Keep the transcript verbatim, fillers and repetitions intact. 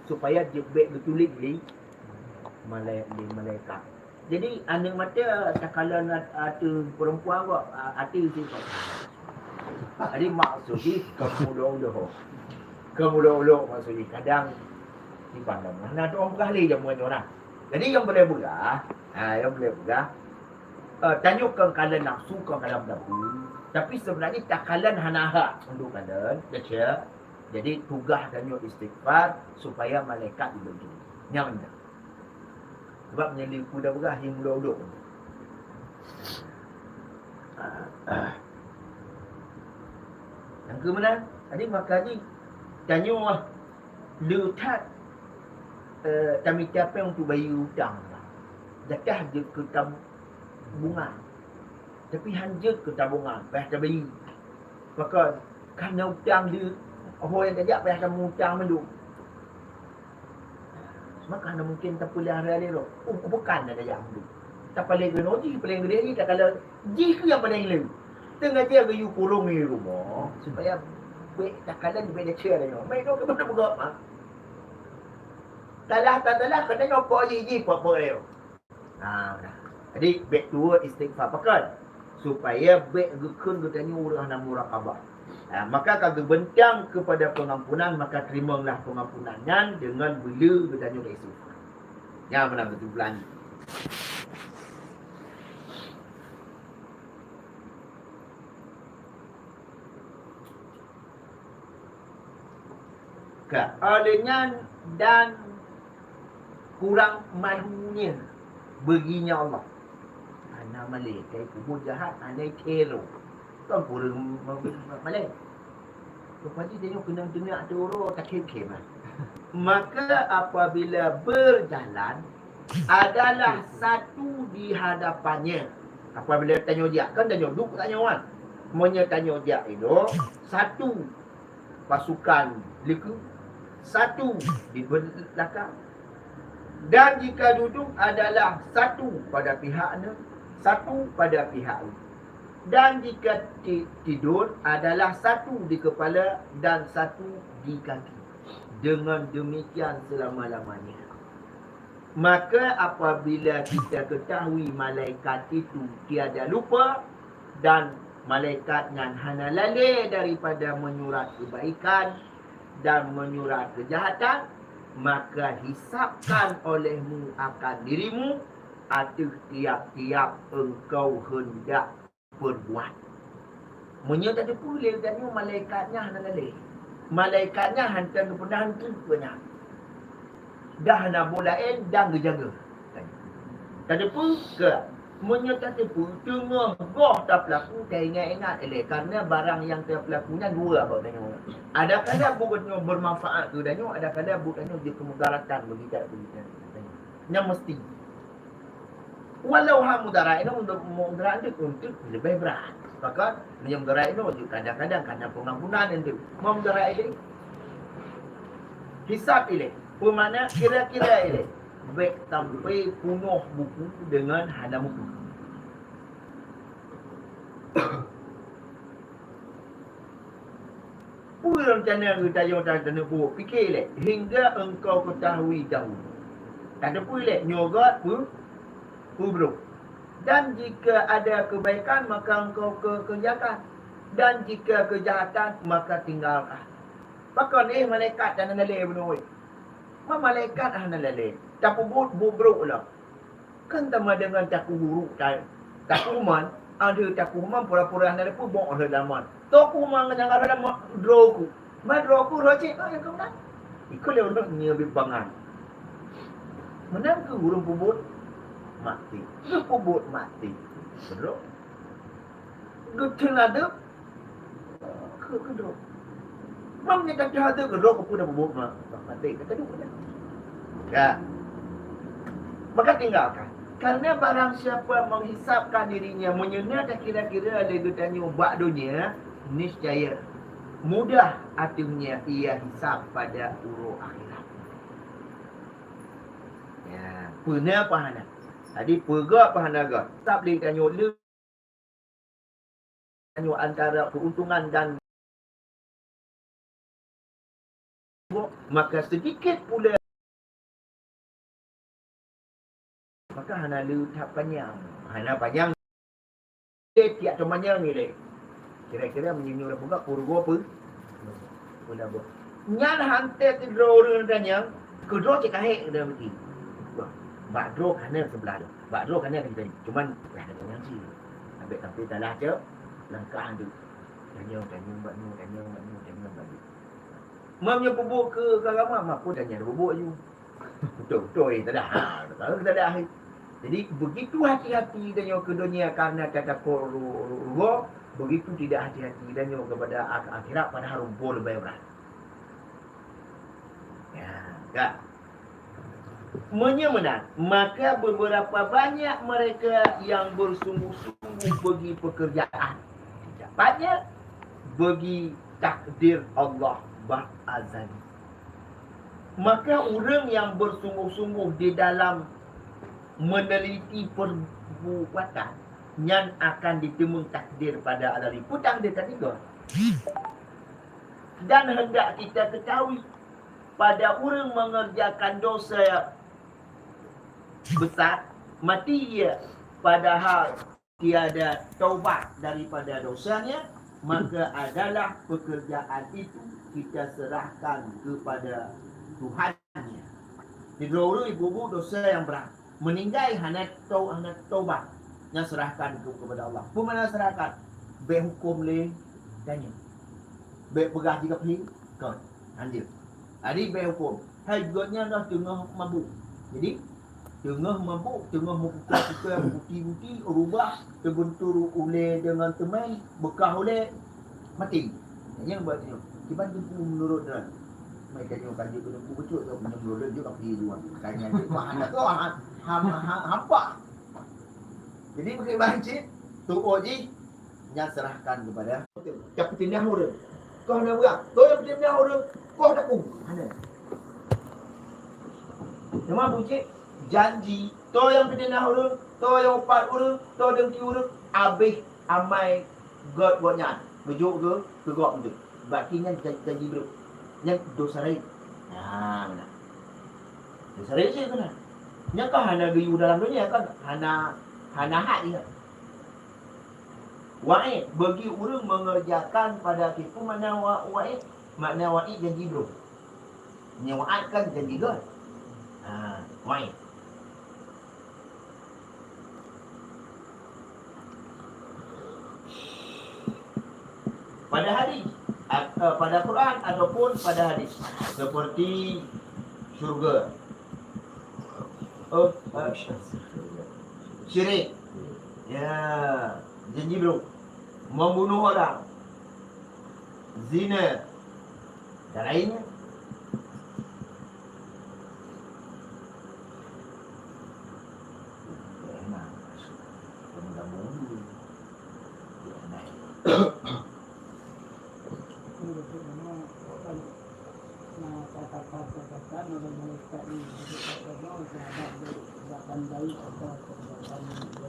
supaya jeuet bèk geutuléh lé malai-, lé malaikat. Jadi, aneuk maté takalon at-, ateueh peurempuan kok, a-, ateueh sifat. Jadi, maksud jih, keu mulo-ulo. Keu mulo-ulo maksud jih. Kadang, dipandang. Nah, tu orang peugah lé jameun nyoe nah. Jadi, nyang boleh peugah, ha, nyang boleh peugah, eh, tanyoe kon kalon nafsu, kon kalon peue. Tapi, seubeunajih takalon hana hak untuk kalon, keucek. Jadi, tugaih tanyoe istighfar supaya malaikat jibeuet. Nyan mantong. Sabab nyan lé peue dah peugah, hieng ulok-ulok. Nyang keu meunan, jadi maka jih tanyoe ah, le that, eh, tamita péng untuk bayeue utang. Gata jeuet keu tabungan. Tapi han jeuet keu tabungan, payah tabayeue. Pakon, ka na utang di, ho nyang tajak payah tamutang mandum. Maka hana mungken tapeulahra lé roh. Uh, bukan na tajak mandum. Tapaleng keunoe jih, paleng keudeh jih, takalon jih keuh nyang paleng le. Teungoh jih geuyue kurong di rumoh, supaya bèk takalon, bèk taceue tanyoe. Meunoe keuh beutôi beugop, ha. Talah, tatalah, keunoe po jih, jih po-po lé. Ha, nah. Jadi, bèk tuwö istighfar. Pakon? Supaya bèk geukheun geutanyoe ureueng hana muraqabah. Ha, maka ka geubeuntang keupada pengampunan, maka teurimonglah pengampunan nyan deungon beuleu geutanyoe istighfar. Nyan meunan keusimpulan. Ka, oleh nyan dan kurang malunya bagi Allah. Hana malèe, kai kubu jahat, hana kero. Kan kurang ma-, ma-, malèe. Rupanya dia nyoe keunong teungoh ateueh uroe, tak khem-khem, ah. Maka apabila berjalan, adalah satu di hadapannya. Apabila tanyoe jak, kan tanyoe duek tanyoe kan. Meunyoe tanyoe jak ilok, satu pasukan leukeue, satu di beulakang. Dan jika duduk adalah satu pada pihak nyoe, satu pada pihak nyoe. Dan jika ti-, tidur adalah satu di kepala dan satu di kaki. Dengan demikian selama-lamanya. Maka apabila kita ketahui malaikat itu tiada lupa dan malaikat nyan hana lalè daripada menyurat kebaikan dan menyurat kejahatan, maka hisabkan olehmu akan dirimu ateueh tiap-tiap engkau hendak peubuat. Meunyoe tateupeue lé geutanyoe malaikat nyan hana lalè. Malaikat nyan hana geupeuna hana teupeue nyan. Dah hana boh laén dan geujaga. Tateupeue keu, meunyoe tateupeue teungoh goh tapeulaku, taingat-ingat ilèe, karena barang nyang tapeulaku nyan dua bak tanyoe. Ada kala buet nyoe bermanfaat keu tanyoe, ada kala buet tanyoe jeuet keu mudaratan bagi tanyoe. Nyan meusti. Walau ha mudarat inoe untuk mudarat itu untuk lebih berat. Maka meunyoe mudarat inoe kadang-kadang karena pengampunan itu. Mau mudarat itu hisab ilèe. Peue makna kira-kira ilèe. Bèk sampai punoh buku dengan hana muka. Peue rencana geutanyoe dan taneuk pike lé, hingga engkau ketahui dahulu. Tateupeue lé, nyoe göt peu-, peubrok. Dan jika ada kebaikan, maka engkau ke-, kerjakan. Dan jika kejahatan, maka tinggalkan. Pakon, eh, malaikat hana lalè bunoe? Ma malaikat hana lalè. Tapeubuet buet brok lom. Kan sama dengan takuhuruk ta-, takuman, ada takuman pura-pura hana ada pun bok ada laman. Toku mangan nyang ada laman droku. Ma droku rojek kau yang kau nak. Ikut lewat nak nyebi bangan. Menang ke urung pubut mati. Ke pubut mati. Bro. Guteng ada Keu keudroe. Mam nyang ka teuhadap keudroe keupeue na bubuet ma-, maté ka teuduek nyan. Ya. Maka tinggalkan. Karena barang siapa menghisapkan dirinya meunyoe na takira-kira lé geutanyoe bak donya, niscaya mudah ateueh nyan ia hisab pada uroe akhirat. Ya, peue na pahala. Jadi peugah pahala geuh. Hisab lé geutanyoe le Tanyoe antara keuntungan dan Maka sedikit pula, maka hana le that panyang. Hana panyang. Eh, tiak teumanyang ni deh. Kira-kira meunyoe ureueng peugah peurugoe pun. Pun dah buat. Nyan hante sidroe ureueng tanyong, keudroe cit kahek dalam hati. Wah, bak droe kana seublah tu. Bak droe kana kita ni. Cuman, lah ada nyang cit. Sampai-sampai salah cak, langkah tu. Tanyong, tanyong, bak nyoe, tanyong, bak nyoe, tanyong, bak nyoe. Meunyoe peubuet keu agama, mak pun tanyong peubuet ju. Beutôi-beutôi, tadah. Ha, tadah, tadah. Jadi, begitu hati-hati tanyoe keu donya karena tatakot ru-, ru-, rugoe, begitu tidak hati-hati tanyoe kepada ak-, akhirat, padahal rumpol leubeh brat. Ya, ka. Meunyoe meunan, maka beberapa banyak mereka yang bersungguh-sungguh bagi pekerjaan. Banyak bagi takdir Allah bak azali. Maka ureueng nyang beusunggoh-sunggoh di dalam meuneliti peurbuatan, nyan akan jiteumeung takdir pada azali. Peue takdir ka tiga. Dan hendak kita ketahui, pada ureueng mengerjakan dosa besar, mati ia, padahal tiada taubat daripada dosanya, maka adalah pekerjaan itu kita serahkan kepada Tuhannya. Sidroe ureueng jibuet dosa nyang brat, meuninggai hana tau-, hana taubat, nyan serahkan ke-, kepada Allah. Peue makna serahkan? Bèk huköm lé tanyoe. Bèk peugah jih kafé, kon. Hanjeuet. Jadi bèk huköm. Hai gobnyan dah teungoh mabök. Jadi, teungoh mabök, teungoh meukuka-kuka, meuguti-guti, rubah, teubeuntur ulèe deungon teumèn, beukah ulèe, maté. Nyang buet nyoe. Kiban teungku meunurot droe. Meuka nyoe ka jeuet keu teungku bacut, meunurot jeuet ka pi luwa. Ka nyan jeuet, wah, hana, wah, ha-, ha-, ha-, hampa. Jadi, bukon ban cit, tu'oh jih, nyan serahkan kepada. Tapi teunah ureueng. Kah na beurah. Toh nyang teunah ureueng, kah na ku. Hana. Cuma bucit janji, toh nyang teunah ureueng, toh nyang upat ureueng, toh deungki ureueng, abéh amai gét gobnyan. Beujok keu, keu gob tu. Berarti nyan jan-, janji brôk. Nyan dosa rayeuk. Nah, meunan. Dosa rayeuk cit keunan. Nyan kan hana geuyue dalam donya kan? Hana, hana hak dia. Waék, bagi ureueng mengerjakan pada tipu makna wa-, waék, makna waék janji brôk. Nyan waék kan janji gét. Ha, waék. Pada hadis, at-, eh, pada Quran ataupun pada hadis. Seperti syurga. Oh, eh, syirik. Ya, janji brôk. Membunuh orang. Zina. Dan lainnya.